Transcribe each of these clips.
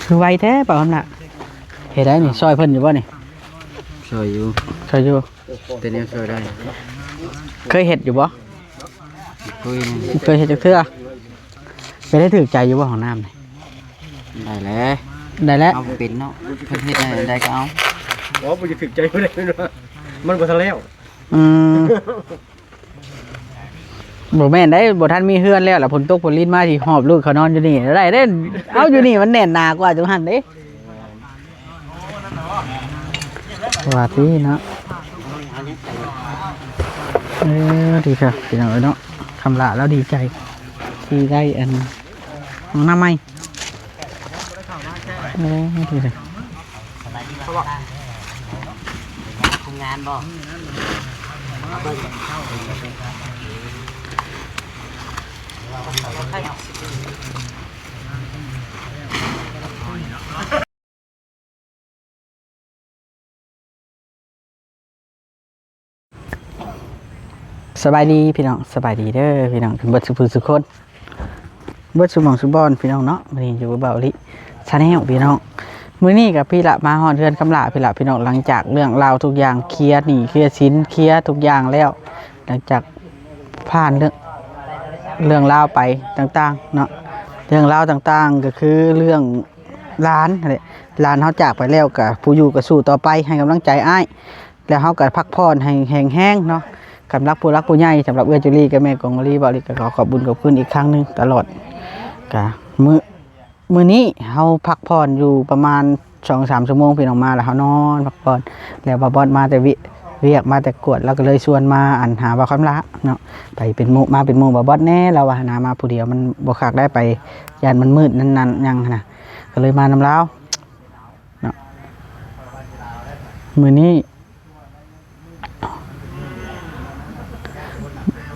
ຄືໄວແທ້ ບ່າວຄຳລະ. ເຮັດໄດ້ນີ້ ຊ່ອຍເພິ່ນຢູ່ບໍ່ນີ້? ຊ່ອຍຢູ່ ຊ່ອຍຢູ່ ແຕ່ແນວຊ່ອຍໄດ້. ເຄີຍເຮັດຢູ່ບໍ່? ເຄີຍ ເຄີຍເຮັດຈັກເທື່ອ. ເປັນໄດ້ຖືກໃຈຢູ່ບໍ່ຫ້ອງນ້ຳນີ້? ໄດ້ແຫຼະ ໄດ້ແຫຼະ ເອົາເປັນເນາະ ເພິ່ນເຮັດແນວໃດກໍເອົາ. ໂອ້ ບໍ່ຈະຖືກໃຈບໍ່ໄດ້ ມັນບໍ່ທັນແລ້ວ. ອືມ ບໍ່ແມ່ນໄດ໋ ບໍ່ທັນມີເຮືອນແລ້ວລະ ຝົນຕົກຝົນລິນມາຊິຫອບລູກເຂົານອນຢູ່ນີ້ໄດ້ເດ້. ເອົາ ຢູ່ນີ້ມັນແໜ້ນໜາກວ່າຢູ່ຫັ້ນເດ້. ວ່າຕິເນາະ ເອີ ດີຄັກພີ່ນ້ອງເອີຍເນາະ. ຄຳຫຼ້າລາວດີໃຈທີ່ໄດ້ອັນ ຫ້ອງນ້ຳໃໝ່. ໂອ້ ດີເດ້ ສະບາຍດີບໍ່? ຄຸມງານບໍ່? ມາເບິ່ງ. ສະບາຍດີພີ່ນ້ອງ ສະບາຍດີເດີພີ່ນ້ອງ ເບິດສູ່ຜູ້ສູ່ຄົນ ເບິດສູ່ໝ່ອງສູ່ບ່ອນພີ່ນ້ອງເນາະ. ມື້ນີ້ຢູ່ກັບເບົາອີ່ຫຼີ Channel ພີ່ນ້ອງ. ມື້ນີ້ກໍພີ່ລະ ມາຮອດເຮືອນຄຳຫຼ້າພີ່ລະພີ່ນ້ອງ ຫຼັງຈາກເລື່ອງລາວທຸກຢ່າງ ເຄຍໜີ້ເຄຍສິນ ເຄຍທຸກຢ່າງແລ້ວ ຫຼັງຈາກຜ່ານເລື່ອງ ເລື່ອງລາວໄປຕ່າງໆເນາະ. ເລື່ອງລາວຕ່າງໆກໍຄືເລື່ອງຫຼານຫັ້ນແຫຼະ ຫຼານເຮົາຈາກໄປແລ້ວ ກໍຜູ້ຢູ່ກໍສູ້ຕໍ່ໄປ ໃຫ້ກຳລັງໃຈອ້າຍ ແລ້ວເຮົາກໍພັກຜ່ອນໃຫ້ແຮງໆເນາະ. ສຳລັບຜູ້ຫຼັກຜູ້ໃຫຍ່ ສຳລັບເອື້ອຍຈູລີກັບແມ່ກອງມາລີ ເບົາລີກໍຂໍຂອບບຸນຂອບຄຸນອີກຄັ້ງໜຶ່ງຕະຫຼອດ. ກະມື້ ມື້ນີ້ເຮົາພັກຜ່ອນຢູ່ປະມານສອງສາມຊົ່ວໂມງ ພີ່ນ້ອງມາແລ້ວເຮົານອນພັກຜ່ອນ ແລ້ວບ່າວບອດມາແຕ່ວຽກ ວຽກມາແຕ່ກວດ ລາວກໍເລີຍຊວນມາ ອັນ ຫາບ່າວຄຳຫຼ້າເນາະ ໄປເປັນໝູ່ ມາເປັນໝູ່ບ່າວບອດແດ່ ລາວວ່າຫັ້ນນະ. ມາຜູ້ດຽວມັນບໍ່ຄັກໄດ໋ ໄປຢ້ານມັນມືດນັ້ນໆຫຍັງຫັ້ນນະ ກໍເລີຍມານຳລາວເນາະ. ມື້ນີ້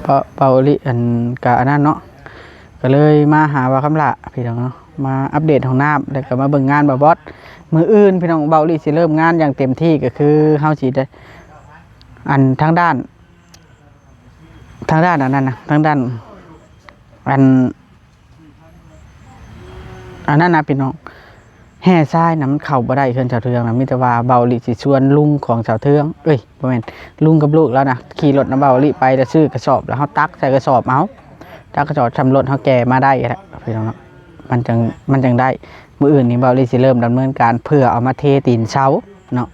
ເບົາ ເບົາອີ່ຫຼີ ອັນ ກະອັນນັ້ນເນາະ ກະເລີຍມາຫາບ່າວຄຳຫຼ້າພີ່ນ້ອງເນາະ ມາອັບເດດຫ້ອງນ້ຳ ແລ້ວກະມາເບິ່ງງານບ່າວບອດ. ມື້ອື່ນພີ່ນ້ອງ ເບົາອີ່ຫຼີຊິເລີ່ມງານຢ່າງເຕັມທີ່ ກະຄືເຮົາຊິໄດ້ ອັນ ທາງດ້ານ ທາງດ້ານອັນນັ້ນນະ ທາງດ້ານ ອັນ ອັນນັ້ນນະພີ່ນ້ອງ ແຮ່ຊາຍນະ ມັນເຂົ້າບໍ່ໄດ້ເຮືອນສາວເທືອງນະ. ມີແຕ່ວ່າເບົາອີ່ຫຼີຊິຊວນລຸງຂອງສາວເທືອງ ເອີຍ ບໍ່ແມ່ນ ລຸງກັບລູກລາວນະ ຂີ່ລົດນຳເບົາອີ່ຫຼີໄປ ແລ້ວຊື້ກະສອບ ແລ້ວເຮົາຕັກໃສ່ກະສອບເອົາ ຕັກກະສອບຊຳລົດເຮົາແກ່ມາໄດ້ຫັ້ນແຫຼະພີ່ນ້ອງເນາະ ມັນຈັ່ງ ມັນຈັ່ງໄດ້. ມື້ອື່ນນີ້ເບົາອີ່ຫຼີຊິເລີ່ມດຳເນີນການ ເພື່ອເອົາມາເທຕີນເສົາເນາະ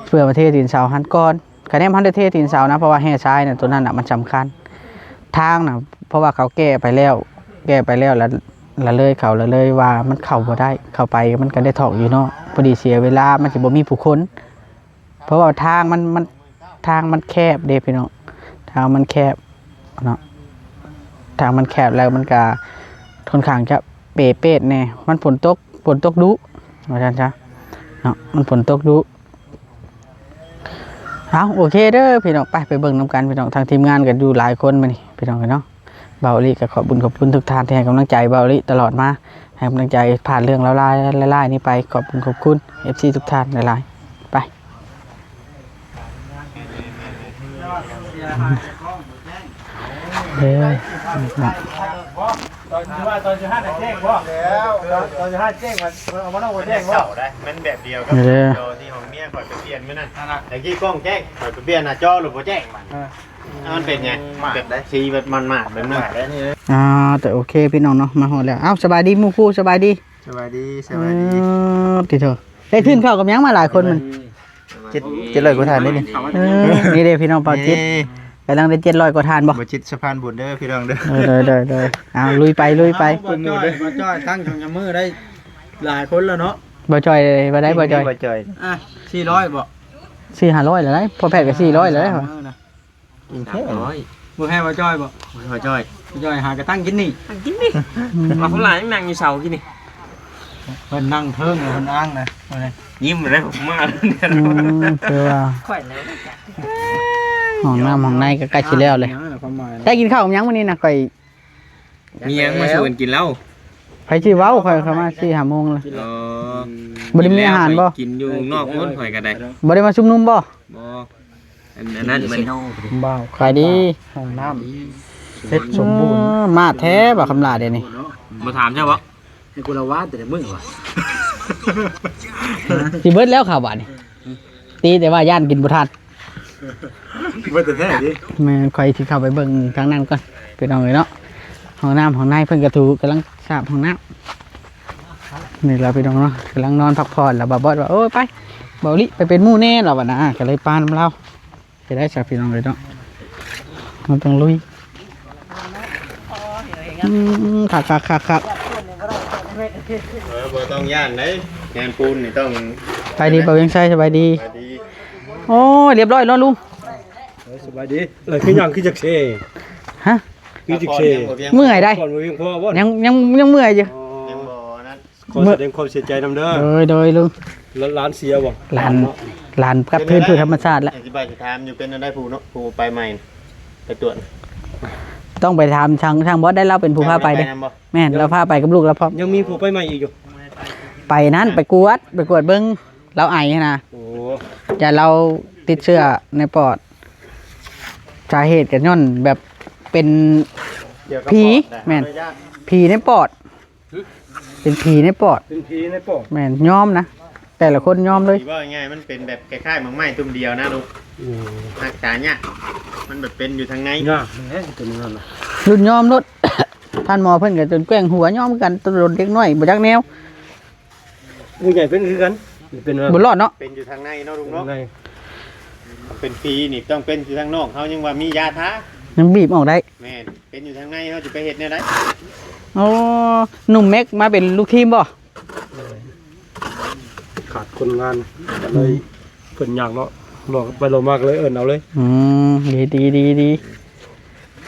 ເພື່ອມາເທຕີນເສົາຫັ້ນກ່ອນ. ກະແນມຫັ້ນໄດ້ເທຕີນເສົານະ ເພາະວ່າແຮ່ຊາຍນະ ໂຕນັ້ນນະມັນສຳຄັນ. ທາງນະ ເພາະວ່າເຂົາແກ້ໄປແລ້ວ ແກ້ໄປແລ້ວ ລະ ລະເລີຍເຂົາ ລະເລີຍວ່າມັນເຂົ້າບໍ່ໄດ້ ເຂົ້າໄປມັນກະໄດ້ຖອກຢູ່ນອກ ພໍດີເສຍເວລາ ມັນຊິບໍ່ມີຜູ້ຄົນ ເພາະວ່າທາງມັນ ມັນ ທາງມັນແຄບເດ້ພີ່ນ້ອງ ທາງມັນແຄບເນາະ ທາງມັນແຄບ ແລ້ວມັນກະຄ່ອນຂ້າງຈະເປເປດແດ່ ມັນຝົນຕົກ ຝົນຕົກດຸ ວ່າຊັ້ນຊະເນາະ ມັນຝົນຕົກດຸ. ເອົາ ໂອເຄເດີພີ່ນ້ອງ ໄປ ໄປເບິ່ງນຳກັນພີ່ນ້ອງ. ທາງທີມງານກໍຢູ່ຫຼາຍຄົນມື້ນີ້ພີ່ນ້ອງເນາະ. ເບົາອີ່ຫຼີກໍຂອບບຸນຂອບຄຸນທຸກທ່ານທີ່ໃຫ້ກຳລັງໃຈເບົາອີ່ຫຼີຕະຫຼອດມາ ໃຫ້ກຳລັງໃຈຜ່ານເລື່ອງລາວໆ ຫຼາຍໆນີ້ໄປ. ຂອບບຸນຂອບຄຸນເອັຟຊີທຸກທ່ານຫຼາຍໆ ໄປ. ເອີ ຕອນຊິວ່າ ຕອນຊິຫາແຈ້ງບໍ່? ແລ້ວ ຕອນຊິຫາແຈ້ງ ມັນເອົາມານອກບໍ່ແຈ້ງບໍ່? ມັນແບບດຽວກັບ ເອີ ທີ່ຂອງເມຍຂ້ອຍໄປປ່ຽນມື້ນັ້ນ. ຕະກີ້ກ້ອງແຈ້ງ ຂ້ອຍໄປປ່ຽນໜ້າຈໍ ຫຼືບໍ່ແຈ້ງມັນ. ເອີ ມັນເປັນຫຍັງ? ມັນເປັນໄດ້ ສີມັນ ມັນມາກແບບນັ້ນ. ອ່າ ແຕ່ໂອເຄພີ່ນ້ອງເນາະ ມາຮອດແລ້ວ. ເອົ້າ ສະບາຍດີໝູ່ຄູ່ ສະບາຍດີ. ສະບາຍດີ ສະບາຍດີ. ເອີ ຕິໂທ ໄດ້ທຶນເຂົ້າກັບຫຍັງມາຫຼາຍຄົນມັນ? ເຈັດ ເຈັດຮ້ອຍກວ່າຖານເດ້ນີ້. ເອີ ນີ້ເດ້ພີ່ນ້ອງ ເບົາຈິດ ນີ້ ກຳລັງໄດ້ເຈັດຮ້ອຍກວ່າຖານບໍ່? ເບົາຈິດສະພານບຸນເດີພີ່ນ້ອງເດີ. ເອີ ໂດຍ ໂດຍ ໂດຍ. ເອົາ ລຸຍໄປ ລຸຍໄປ. ເອົ້າ ບ່າວຈ້ອຍ ບ່າວຈ້ອຍ ຕັ້ງສອງສາມມື້ໄດ້ຫຼາຍຄົນແລ້ວເນາະ. ບ່າວຈ້ອຍ ວ່າໄດ້ ບ່າວຈ້ອຍ ເອີ ສີ່ຮ້ອຍບໍ່? ສີ່ຫ້າຮ້ອຍແລ້ວໄດ໋ ພໍ່ແພດກໍສີ່ຮ້ອຍແລ້ວໄດ໋. ສາມຮ້ອຍ. ບໍ່ແພ້ບ່າວຈ້ອຍບໍ່? ບໍ່ແພ້ບ່າວຈ້ອຍ. ບ່າວຈ້ອຍຫາກະຕັ້ງກິນນີ້ ຕັ້ງກິນນີ້. ອືມ ວ່າຄົນຫຼາຍຍັງນັ່ງຢູ່ເສົາກິນນີ້. ເພິ່ນນັ່ງເທິງ ເພິ່ນອ້າງນະ ຍິ້ມເລີຍ ມາ. ອືມ ຄືວ່າ ຂ້ອຍແລ້ວ ຫ້ອງນ້ຳຫ້ອງໃນກໍໃກ້ຊິແລ້ວເລີຍ. ໄດ້ກິນເຂົ້າກັບຫຍັງມື້ນີ້ນະ? ຂ້ອຍ ມີຫຍັງມາຊວນກິນເຫຼົ້າ? ໃຜຊິເວົ້າ ຂ້ອຍເຂົ້າມາສີ່ຫ້າໂມງແລ້ວ. ອໍ ບໍ່ໄດ້ມີອາຫານບໍ່? ກິນຢູ່ນອກພຸ້ນ ຂ້ອຍກໍໄດ້. ບໍ່ໄດ້ມາຊຸມນຸມບໍ່? ບໍ່. ອັນ ອັນນັ້ນມັນ ບ່າວຂາຍດີ ຫ້ອງນ້ຳເສັດສົມບູນ. ເອີ ມາແທ້ບ່າວຄຳຫຼ້າດຽວນີ້. ບໍ່ຖາມເຈົ້າບໍ່? ໃຫ້ກູລະວານແຕ່ລະມື້ວ່າ ຊິເບິດແລ້ວເຂົ້າບາດນີ້ ຕີແຕ່ວ່າຢ້ານກິນບໍ່ທັນ ເບິດແທ້ໆເດ້. ແມ່ນ ຂ້ອຍຊິເຂົ້າໄປເບິ່ງທາງນັ້ນກ່ອນ ພີ່ນ້ອງເອີຍເນາະ. ຫ້ອງນ້ຳຫ້ອງໃນເພິ່ນກໍຖືກຳລັງສາບຫ້ອງນ້ຳ ນີ້ລະພີ່ນ້ອງເນາະ ກຳລັງນອນພັກຜ່ອນ ລະບ່າວບອດວ່າ ໂອ້ຍ ໄປ ເບົາລິໄປເປັນໝູ່ແດ່ ລະວ່ານະ ກໍເລີຍປານຳລາວ. ເຮັດໄດ້ຊະພີ່ນ້ອງເອີຍເນາະ ເຮົາຕ້ອງລຸຍ. ອືມ ຄັກໆໆໆ ເອີ ບໍ່ຕ້ອງຢ້ານເດ້ ງານປູນນີ້ຕ້ອງ. ສະບາຍດີ ບ່າວວຽງໄຊ ສະບາຍດີ ສະບາຍດີ. ໂອ້ຍ ລຽບຮ້ອຍເນາະລຸງ ເອີ ສະບາຍດີ. ເອີ ຄືຫຍັງຄືຈັກເຊ ຮະ ຄືຈັກເຊ ເມື່ອຍໄດ໋ ຍັງ ຍັງ ຍັງເມື່ອຍຢູ່ ອໍ ຍັງບໍ່ນັ້ນ. ຂໍສະແດງຄວາມເສຍໃຈນຳເດີ. ໂດຍ ໂດຍລຸງ. ຫຼານ ຫຼານເສຍບໍ່? ຫຼານ ຫຼານກັບຄືນສູ່ທຳມະຊາດແລ້ວ. ອະທິບາຍຊິຖາມຢູ່ ເປັນແນວໃດຜູ້ເນາະ ຜູ້ໄປໃໝ່ ໄປກວດ? ຕ້ອງໄປຖາມທາງ ທາງບອສໄດ້ ລາວເປັນຜູ້ພາໄປເດ້. ແມ່ນ ລາວພາໄປກັບລູກລາວພ້ອມ. ຍັງມີຜູ້ໄປໃໝ່ອີກຢູ່? ໄປນັ້ນ ໄປກວດ ໄປກວດເບິ່ງ ລາວໄອຫັ້ນນະ. ໂອ້ ຢ້ານລາວຕິດເຊື້ອໃນປອດ. ສາເຫດກໍຍ້ອນແບບເປັນຜີ ແມ່ນ ຜີໃນປອດ. ເປັນຜີໃນປອດ ເປັນຜີໃນປອດ. ແມ່ນ ຍອມນະ ແຕ່ລະຄົນຍອມເລີຍ. ຊິເວົ້າງ່າຍໆ ມັນເປັນແບບຄ້າຍໆໝາກໄມ້ຕຸ່ມດຽວນະລຸງ. ອືມ ຮັກສາຍາກ ມັນແບບເປັນຢູ່ທາງໃນ. ຍາກແຫຼະເປັນນັ້ນນະ ລຸ້ນຍອມໂລດ. ທ່ານໝໍເພິ່ນກໍຈົນແກວ່ງຫົວຍອມກັນ ໂຕເດັກນ້ອຍບໍ່ຈັກແນວ. ຜູ້ໃຫຍ່ເປັນຄືກັນ ເປັນ ບໍ່ລອດເນາະ. ເປັນຢູ່ທາງໃນເນາະລຸງເນາະ. ເປັນຜີນີ້ຕ້ອງເປັນຢູ່ທາງນອກ ເຮົາຍັງວ່າມີຢາທາ ຍັງບີບອອກໄດ້. ແມ່ນ ເປັນຢູ່ທາງໃນ ເຮົາຈະໄປເຮັດແນວໃດ? ໂອ້ ໜຸ່ມເມັກມາເປັນລູກທີມບໍ່? ຂາດຄົນງານ ກໍເລີຍ ອືມ ເພິ່ນຍາກເນາະ ລໍໄປລໍມາກໍເລີຍເອີ້ນເອົາເລີຍ. ອືມ ດີໆ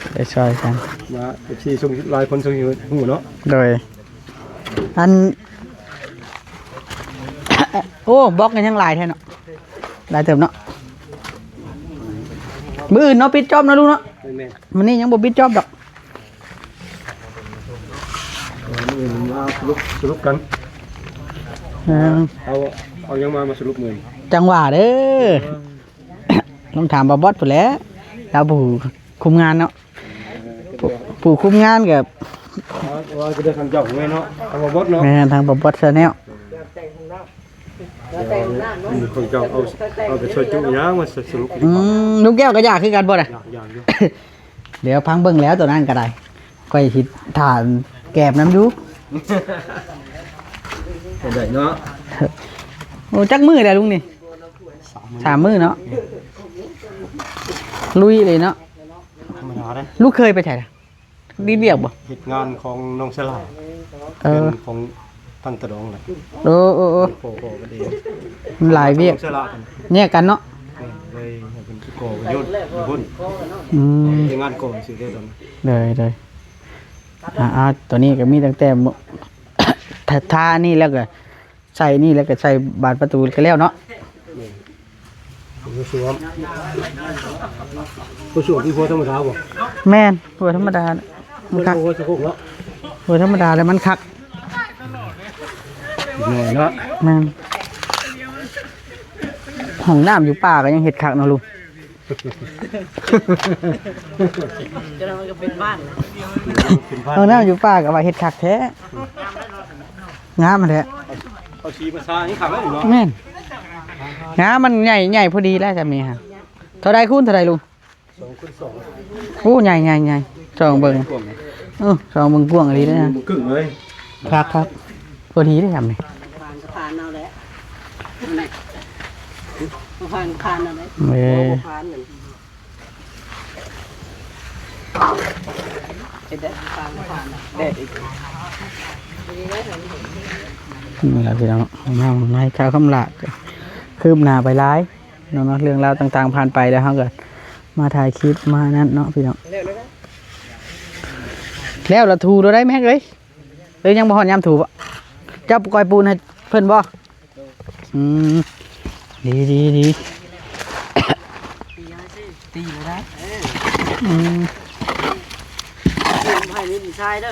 ໆ ໄດ້ຊ່ອຍກັນ ມາ ເອັຟຊີ ຊ່ວງຫຼາຍຄົນຊ່ວງຮູ້ເນາະ. ໂດຍ ອັນ ໂອ້ ບລັອກກໍຍັງຫຼາຍແທ້ເນາະ ຫຼາຍເຕີບເນາະ. ມື້ອື່ນເນາະ ປິດຈອບເນາະລຸງເນາະ. ແມ່ນໆ ມື້ນີ້ຍັງບໍ່ປິດຈອບດອກ. ເອີ ມື້ອື່ນມາສະຫຼຸບ ສະຫຼຸບກັນ. ເອີ ເອົາ ເອົາຫຍັງມາ ມາສະຫຼຸບມື້ນີ້? ຈັ່ງຫວະເດີ ເອີ ຕ້ອງຖາມບ່າວບອດພຸ້ນແຫຼະ ລາວຜູ້ຄຸມງານເນາະ. ຜູ້ ຜູ້ຄຸມງານກໍ ວ່າ ວ່າກໍໄດ້ທາງເຈົ້າແມ່ນເນາະ ທາງບ່າວບອດເນາະ. ແມ່ນ ທາງບ່າວບອດແຊນແນວ. ດຽວ ອືມ ຂອງເຈົ້າເອົາ ເອົາໄປຊ່ອຍຈຸຫຍັງມາສະຫຼຸບ. ອືມ ລຸງແກ້ວກໍຢາກຄືກັນບໍ່ນະ? ຢາກ ຢາກຢູ່. ດຽວຟັງເບິ່ງແລ້ວໂຕນັ້ນກໍໄດ້ ຂ້ອຍຊິຖາມແກມນຳຢູ່. ເປັນໄດເນາະ? ໂອ້ ຈັກມື້ແລ້ວລຸງນີ້? ສາມມື້ ສາມມື້ເນາະ. ລຸຍເລີຍເນາະ. ທຳມະດາເດ້. ລູກເຂີຍໄປໃສລະ? ດີວຽກບໍ່? ເຮັດງານຂອງນ້ອງສະຫຼາ. ເອີ ເປັນຂອງທາງຕະດອງແຫຼະ. ໂອ້ ໂອ້ ໂອ້ ພໍ່ ພໍ່ກັນເອງ. ມັນຫຼາຍວຽກ ນ້ອງສະຫຼາເພິ່ນ ແຍກກັນເນາະ. ເອີ ເລີຍໃຫ້ເພິ່ນໄປກໍ່ຢູ່ ຢູ່ພຸ້ນ. ອືມ ເຮັດງານກໍ່ຊື່ເດ້ຕອນ. ໂດຍ ໂດຍ. ອ່າ ຕົວນີ້ກໍມີຕັ້ງແຕ່ ທາ ທານີ້ແລ້ວກໍ ໃສ່ນີ້ແລ້ວກໍໃສ່ບານປະຕູກໍແລ້ວເນາະ. ແມ່ນ ຜູ້ສວມ ຜູ້ສວມທີ່ຫົວທຳມະດາບໍ່? ແມ່ນ ຫົວທຳມະດາ ມັນຄັກ ຫົວສະໂພກເນາະ. ຫົວທຳມະດາແລ້ວມັນຄັກ ໜ້ອຍເນາະ. ແມ່ນ ຫ້ອງນ້ຳຢູ່ປ່າກໍຍັງເຮັດຄັກເນາະລຸງ. ຈະນອນກໍເປັນບ້ານ ເປັນບ້ານ. ເອົານ້ຳຢູ່ປ່າກໍວ່າເຮັດຄັກແທ້ ງາມຫັ້ນແຫຼະ. ເອົາສີມາທານີ້ຄັກແລ້ວເນາະ. ແມ່ນ ງາມ ມັນໃຫຍ່ ໃຫຍ່ພໍດີແລ້ວ ຊ່ຳນີ້ຮະ. ເທົ່າໃດຄູນເທົ່າໃດລຸງ? ສອງຄູນສອງ. ໂອ້ ໃຫຍ່ ໃຫຍ່ ໃຫຍ່ ສ່ອງເບິ່ງ ກວ້າງເນາະ. ເອີ ສ່ອງເບິ່ງກວ້າງອີ່ຫຼີເດ້. ບໍ່ກຶ້ງເລີຍ. ຄັກໆ ພໍດີເດ້ຊ່ຳນີ້. ຜ່ານກໍຜ່ານເອົາແຫຼະ ຜ່ານກໍຜ່ານເອົາແຫຼະ. ເອີ ບໍ່ຜ່ານນັ້ນ ເຮັດໄດ້ ຜ່ານກໍຜ່ານ ແດດອີກ. ນີ້ລະພີ່ນ້ອງ ມາໃນຂ່າວຄຳຫຼາກ ຄືບໜ້າໄປຫຼາຍເນາະ ເລື່ອງລາວຕ່າງໆຜ່ານໄປແລ້ວ ເຮົາກໍມາຖ່າຍຄລິບມານັ້ນເນາະພີ່ນ້ອງ. ແລ້ວລະ ຖູໂລດໄດ໋ແມັກເອີຍ. ເອີ ຍັງບໍ່ຮອດຍາມຖູບໍ? ເຈົ້າກ່ອຍປູນໃຫ້ເພິ່ນບໍ? ອືມ ດີ ດີ ດີ ຕີເລີຍໄດ໋. ອືມ ໃຫ້ມີດິນຊາຍເດີ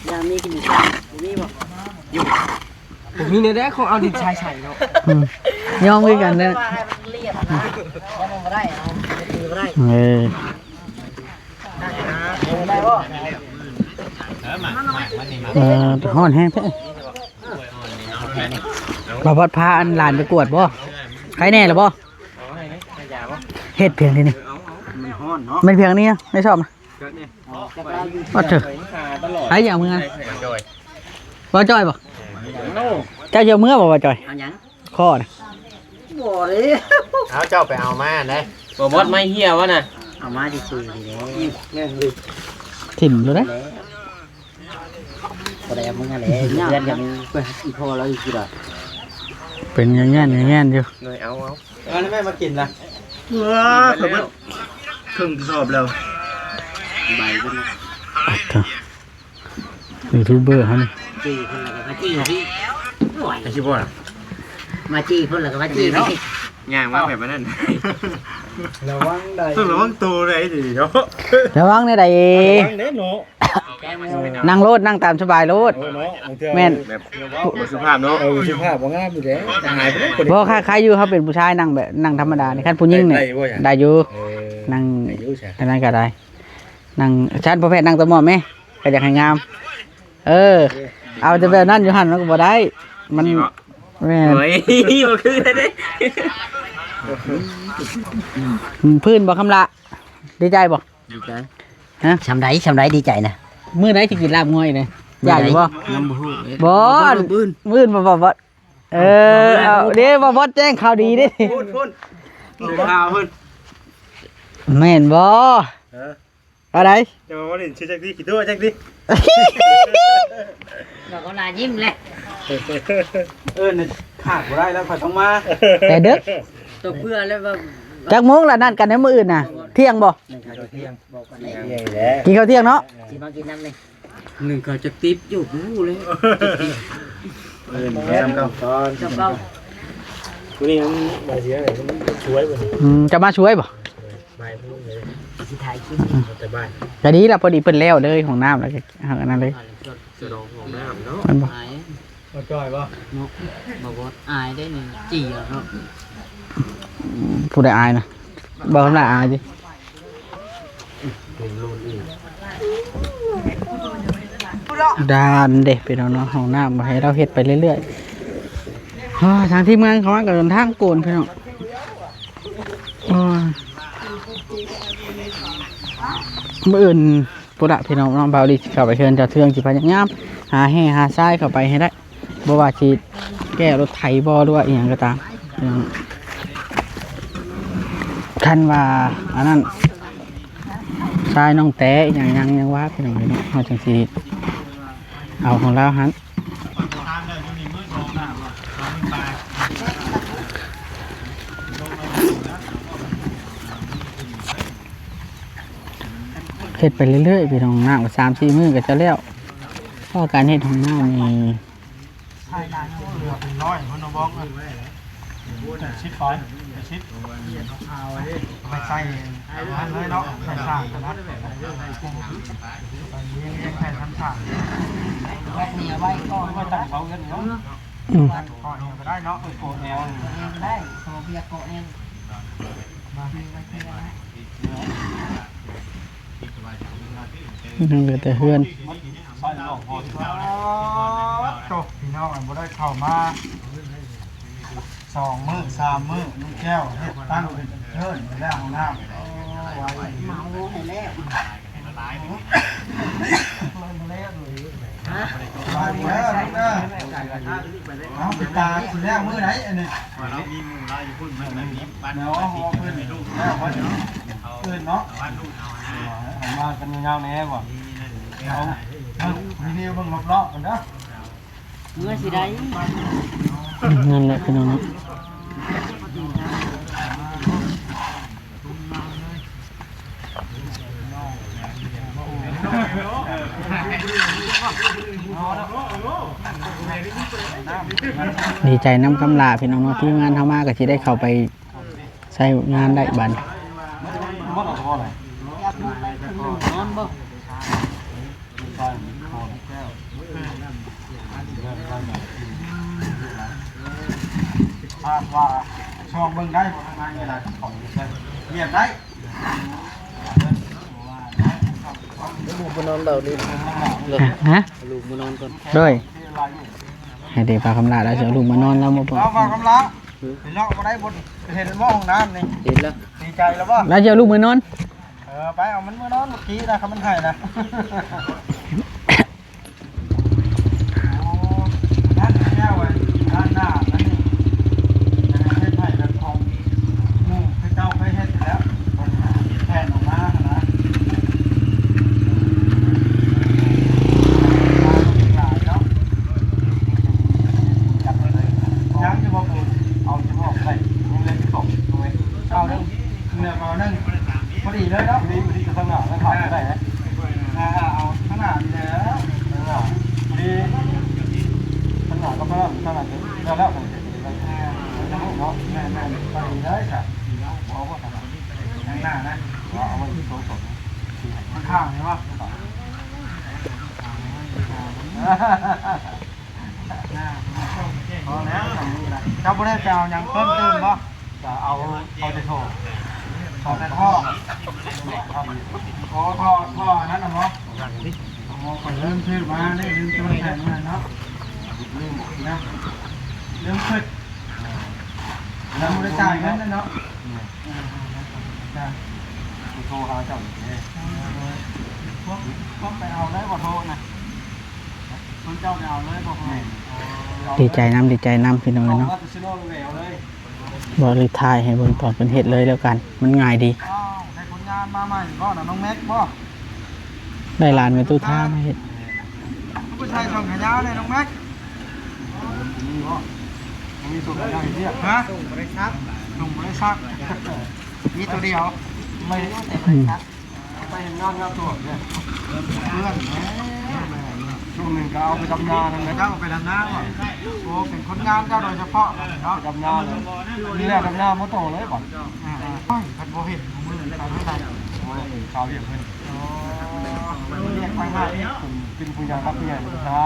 ຢ່າມີກິນດິນຊາຍ ບໍ່ມີບໍ? ຢູ່ ບໍ່ມີແນວໃດ ເຂົາເອົາດິນຊາຍໃສ່ເນາະ. ອືມ ຍອມຄືກັນເດີ ເອີ. ເອີ ຮ້ອນແຮງແທ້. ບ່າວບອດພາອັນຫຼານໄປກວດບໍ່? ໄຄແນ່ລະບໍ່? ເຮັດພຽງທີ່ນີ້ ມັນຮ້ອນເນາະ ແມ່ນພຽງນີ້ນະ ໃນຊ່ອງນະ ວ່າເທີ ໃຜຊິເອົາເມືອ? ບ່າວຈ່ອຍບໍ່? ເຈົ້າຊິເອົາເມືອບໍ່ ບ່າວຈ່ອຍ? ເອົາຫຍັງ? ຄໍນະ ບໍ່ເດ້ ເອົາ ເຈົ້າໄປເອົາມາໄດ໋ ບໍ່ບອດໄມ້ເຫ່ຍວະນະ ເອົາມາຊື່ໆນີ້ແຫຼະ ແມ່ນເລີຍ ຖິ້ມໂລດໄດ໋ ບໍ່ໄດ້ເອົາມາແຫຼະ ເພື່ອນກໍມີ ອີພໍ່ລາວຢູ່ທີ່ລະ ເປັນແງ່ນໆຢູ່ ເອົາ ເອົາ ເອົາແມ່ມາກິນນະ ວ້າ ຂ້ອຍເບິດເຄິ່ງກະສອບແລ້ວ ໃບເພິ່ນນະ ອ່ະ ເຖາະ ຢູທູບເບີເຮົານີ້ ຈີ່ເພິ່ນແລ້ວກໍມາຈີ່ພີ້ ໂອ້ຍ ຊິບໍ່ລະ ມາຈີ່ເພິ່ນແລ້ວກໍມາຈີ່ພີ້ ຍ່າງມາແບບນັ້ນ ລະວັງໄດ໋ ຕ້ອງລະວັງໂຕໄດ໋ນີ້ເນາະ ລະວັງແນວໃດ ລະວັງເດ້ເນາະ ນັ່ງໂລດ ນັ່ງຕາມສະບາຍໂລດ ເອີເນາະ ບາງເທື່ອ ແມ່ນ ແບບບໍ່ສຸພາບເນາະ ເອີ ບໍ່ສຸພາບ ບໍ່ງາມຢູ່ແລ້ວ ຈະຫາຍໄປເດ້ ບໍ່ ຄ້າຍໆຢູ່ ເຮົາເປັນຜູ້ຊາຍນັ່ງແບບ ນັ່ງທຳມະດານີ້ ຄັນຜູ້ຍິງນີ້ ໄດ້ ໄດ້ຢູ່ ເອີ ນັ່ງ ເອີ ນັ້ນກໍໄດ້ ນັ່ງ ຊັ້ນພໍ່ແພດນັ່ງຕະໝອບແມ ກໍຢາກໃຫ້ງາມ ເອີ ເອົາແຕ່ແບບນັ້ນຢູ່ຫັ້ນມັນກໍບໍ່ໄດ້ ມັນ ແມ່ນ ໂອ້ຍ ບໍ່ຄືເດ້ ພື້ນບໍ່ຄຳລະ ດີໃຈບໍ່? ດີໃຈ ຮະ ຊ່ຳໃດ ຊ່ຳໃດດີໃຈນະ ມື້ໃດຊິກິນລາບງົວອີກເດ້ ຢາກຢູ່ບໍ່? ຍັງບໍ່ຮູ້ ບໍ່ ມື້ອື່ນ ມື້ອື່ນບໍ່ ບໍ່ ບໍ່ ເອີ ເອົາເດ້ ບໍ່ ບໍ່ແຈ້ງຂ່າວດີເດ້ ພຸ້ນ ພຸ້ນ ຂ່າວພຸ້ນ ແມ່ນບໍ່? ເອີ ອັນໃດ? ຈະມາເວົ້າຫຼິ້ນຊື່ຈັກດີ ຂີ້ຕົວະຈັກດີ ບອກວ່າລາຍິ້ມແຫຼະ ເອີ ຂາດບໍ່ໄດ້ແລ້ວ ຂ້ອຍຕ້ອງມາ ແຕ່ເດິກ ຕົວເພື່ອແລ້ວວ່າ ຈັກໂມງລະນັດກັນໃນມື້ອື່ນນະ? ທ່ຽງບໍ່? ກິນເຂົ້າທ່ຽງເນາະ ຊິມາກິນນຳນີ້ ໜຶ່ງເຂົາຈັກຕິບຢູ່ ບໍ່ຮູ້ເລີຍ ເອີ ແມ່ນເນາະ ມື້ນີ້ມັນມາເສຍ ມັນຊ່ວຍບໍ່ນີ້ ອືມ ຈະມາຊ່ວຍບໍ່? ບ່າຍໂມງເລີຍ ຊິຖ່າຍຄລິບ ອືມ ແຕ່ບ້ານ ກະດີລະ ພໍດີເພິ່ນແລ້ວເລີຍ ຫ້ອງນ້ຳ ແລ້ວກໍອັນນັ້ນເລີຍ ສະດອງຫ້ອງນ້ຳເນາະ ແມ່ນບໍ່? ອາຍ ບໍ່ຈ່ອຍບໍ່? ເນາະ ບໍ່ ບໍ່ອາຍໄດ໋ນີ້ ຈີ່ເນາະ ອືມ ຜູ້ໃດອາຍນະ? ບໍ່ທຳລາຍອາຍຕິ ດ້ານເດ້ພີ່ນ້ອງເນາະ ຫ້ອງນ້ຳ ໃຫ້ລາວເຮັດໄປເລື້ອຍໆ ໂອ້ຍ ທາງທີມງານເຂົາມາກໍເດີນທາງໂກນພີ່ນ້ອງ ໂອ້ຍ ມື້ອື່ນ ພຸ້ນລະພີ່ນ້ອງເນາະ ບ່າວລີຊິເຂົ້າໄປເຮືອນເຈົ້າເທືອງ ຊິພະຍາຍາມຫາແຮ່ຫາຊາຍເຂົ້າໄປໃຫ້ໄດ້ ບໍ່ວ່າຊິແກ້ລົດໄຖບໍ່ ຫຼືວ່າອີ່ຫຍັງກໍຕາມ ຄັນວ່າອັນນັ້ນ ຊາຍນ້ອງແຕ້ອີ່ຫຍັງຍັງ ຍັງວ່າພີ່ນ້ອງເອີຍເນາະ ເຮົາຈັ່ງຊິເອົາຂອງລາວຫັ້ນ. ເຮັດໄປເລື້ອຍໆ ພີ່ນ້ອງ ນ້ຳກໍສາມສີ່ມື້ກໍຈະແລ້ວ ເພາະວ່າການເຮັດຫ້ອງນ້ຳນີ້ ເຫຼືອເປັນຮ້ອຍພຸ້ນເນາະ ບ້ອງເອີຍ ແປດສິບປາຍ ແປດສິບ ເອົາໄປໃສ່ອັນນັ້ນເລີຍເນາະ ໃສ່ສາກອັນນັ້ນ ໃສ່ແຜ່ນທຳສາກ ໄວ້ຕັ້ງເຕົາເຮືອນເນາະ ອືມ ເກາະແອວກໍໄດ້ເນາະ ເອີ ເກາະແອວກໍໄດ້ ເກາະເບຍ ເກາະແອວ ຍັງເຫຼືອແຕ່ເຮືອນ ໂຕ ພີ່ນ້ອງ ບໍ່ໄດ້ເຂົ້າມາສອງມື້ສາມມື້ ລຸງແກ້ວເຮັດຕັ້ງເປັນເທີນໄປແລ້ວ ຫ້ອງນ້ຳ ເມົາໃຫ້ແລ້ວ ເອົາໄປຕາກຊິແລ້ວມື້ໃດອັນນີ້ ວ່າລາວມີໝູ່ລາວຢູ່ພຸ້ນ ມັນມີບັດ ເອົາ ເອົາຄືນແລ້ວ ເອົາຄືນເນາະ ເອົາມາກັນຍາວໆແດ່ບໍ່ ເອົາ ເບິ່ງ ຣີວິວເບິ່ງຮອບໆກັນເດີ ເມື່ອຊິໄດ້ ນັ້ນແຫຼະພີ່ນ້ອງເນາະ ດີໃຈນຳຄຳຫຼ້າພີ່ນ້ອງເນາະ ທີມງານເຮົາມາກໍຊິໄດ້ເຂົ້າໄປໃຊ້ງານໄດ້ບາດນີ້ ນອນບໍ່? ຄາດວ່າຊ່ອງເບິ່ງໄດ້ບໍ່ທາງໃນເວລາຂອງວຽກໄດ້ ລູກມານອນເບົານີ້ ຮະ? ລູກມານອນກ່ອນ ໂດຍ. ໃຫ້ເດ ພາຄຳລາ ລາວຊິເອົາລູກມານອນ ລາວບໍ່ບອກ ເອົາ ພາຄຳລາ ໄປເລາະບໍ່ໄດ້ ບໍ່ເຫັນບໍ່ຫ້ອງນ້ຳນີ້? ເຫັນແລ້ວ ດີໃຈແລ້ວບໍ່? ລາວຊິເອົາລູກມານອນ. ເອີ ໄປເອົາມັນມານອນ ເມື່ອກີ້ນະ ຄັນມັນໄຫ້ນະ. ໂອ້ ນັ້ນແກ້ວ ດ້ານໜ້ານັ້ນນີ້ ເຮັດໄຮ່ແບບຂອງໝູ່ເຂົາເຈົ້າເຄີຍເຮັດແລ້ວ ແຜ່ນອອກມາຫັ້ນນະ ຫຼາຍເນາະ. ຍັງຢູ່ບໍ່ປູນ? ເອົາສະເພາະໄດ້ ຍັງເຫຼືອຢູ່ສອງໜ່ວຍ ເອົາເດີ ເຫຼືອເອົາໜຶ່ງ ພໍດີເລີຍເນາະ. ນີ້ ນີ້ທາງໜ້າ ທາງຂ້າງໄດ້ນະ ອ່າ ເອົາທາງໜ້ານີ້ແຫຼະ ທາງໜ້າ ພໍດີ ທາງໜ້າກັບທາງນັ້ນ ທາງນັ້ນ ແລ້ວ ແລ້ວ ເນາະ. ແມ່ນໆ ພໍດີເລີຍຊະ ເອົາບໍ່ ທາງໜ້ານະ ເອົາໄວ້ສອງສອງ ທາງຂ້າງນີ້ບໍ່? ພໍແລ້ວ ເຈົ້າບໍ່ໄດ້ໄປເອົາຫຍັງເພີ່ມຕື່ມບໍ່? ກະເອົາ ເອົາແຕ່ທໍ່ ເອົາແຕ່ທໍ່ ໂອ້ ທໍ່ ທໍ່ອັນນັ້ນນະບໍ່? ໂອ້ ຂ້ອຍລືມຊື້ມາເດ້ ລືມຊື້ໃສ່ມື້ນັ້ນເນາະ ລືມ ລືມຄິດ ແລ້ວບໍ່ໄດ້ຈ່າຍເງິນນະເນາະ. ໂທຫາເຈົ້າອີກເດ້ ພວກ ພວກໄປເອົາເລີຍບໍ່ ໂທນະ? ເພິ່ນເຈົ້າໄປເອົາເລີຍບໍ່? ແມ່ນ ອໍ ດີໃຈນຳ ດີໃຈນຳ ພີ່ນ້ອງເອີຍເນາະ. ບໍ່ໄດ້ຖ່າຍໃຫ້ເບິ່ງຕອນເພິ່ນເຮັດເລີຍແລ້ວກັນ ມັນງ່າຍດີ. ອ້າວ ໄດ້ຄົນງານມາໃໝ່ບໍ່ນະ ນ້ອງແມັກບໍ່? ໄດ້ຫຼານແມ່ຕູ້ທາມາເຮັດ. ຜູ້ຊາຍສົ່ງຂາຍາວເດ້ ນ້ອງແມັກ. ມີບໍ່? ມີສົ່ງຂາຍາວເຮັດວຽກ ຮະ? ສົ່ງບໍລິສັດ ສົ່ງບໍລິສັດ ມີຕົວດຽວ ໄປເຮັດງານງານຕົວເດ້ ເພື່ອນແຫຼະ. ຊ່ວງໜຶ່ງກໍເອົາໄປດຳນານັ້ນແຫຼະ. ເຈົ້າໄປດຳນາບໍ່? ໂອ້ ເປັນຄົນງານເຈົ້າໂດຍສະເພາະເນາະ ໄປດຳນາເລີຍ. ນີ້ແຫຼະດຳນາບໍ່ຕໍ່ເລີຍບັດ. ອາ ໂອ້ຍ ຄັນບໍ່ເຫັນມື້ນີ້ໄປທາງໃດ? ໂອ້ຍ ຄາວວຽກເພິ່ນ. ໂອ້ ໄປວຽກທາງໃດ? ເປັນ ເປັນຜູ້ໃຫຍ່ ຮັບຜູ້ໃຫຍ່ ໄປຫາ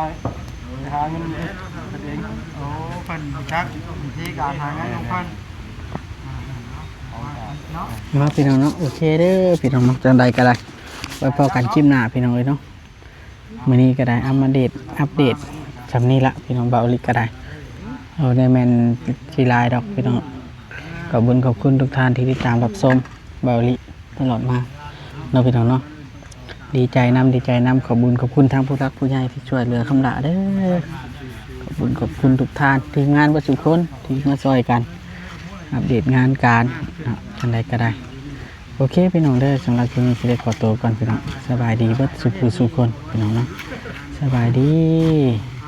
ໄປຫາເງິນເຮັດເອງ. ໂອ້ ເພິ່ນຮູ້ຈັກວິທີການຫາເງິນຂອງເພິ່ນ. ເນາະ ເນາະ ພີ່ນ້ອງເນາະ. ໂອເຄເດີພີ່ນ້ອງເນາະ ຈັ່ງໃດກໍໄດ້ ໄວ້ພໍ້ກັນຄລິບໜ້າພີ່ນ້ອງເອີຍເນາະ. ມື້ນີ້ກໍໄດ້ອັບມາເດດ ອັບເດດຊ່ຳນີ້ລະພີ່ນ້ອງ. ບ່າວລິກໍໄດ້ ເອົາ ໄດ້ແມ່ນຊິຫຼາຍດອກພີ່ນ້ອງ. ຂອບບຸນຂອບຄຸນທຸກທ່ານທີ່ຕິດຕາມຮັບຊົມບ່າວລິຕະຫຼອດມາເນາະ ພີ່ນ້ອງເນາະ. ດີໃຈນຳ ດີໃຈນຳ. ຂອບບຸນຂອບຄຸນທາງຜູ້ຫຼັກຜູ້ໃຫຍ່ທີ່ຊ່ວຍເຫຼືອຄຳຫຼ້າເດີ. ຂອບບຸນຂອບຄຸນທຸກທ່ານ ທີມງານເບິດສູ່ຄົນທີ່ມາຊ່ອຍກັນອັບເດດງານການເນາະ ຈັ່ງໃດກໍໄດ້. ໂອເຄພີ່ນ້ອງເດີ ສຳລັບຄລິບນີ້ຊິໄດ້ຂໍໂຕກ່ອນພີ່ນ້ອງ. ສະບາຍດີເບິດສູ່ຜູ້ສູ່ຄົນພີ່ນ້ອງເນາະ ສະບາຍດີ.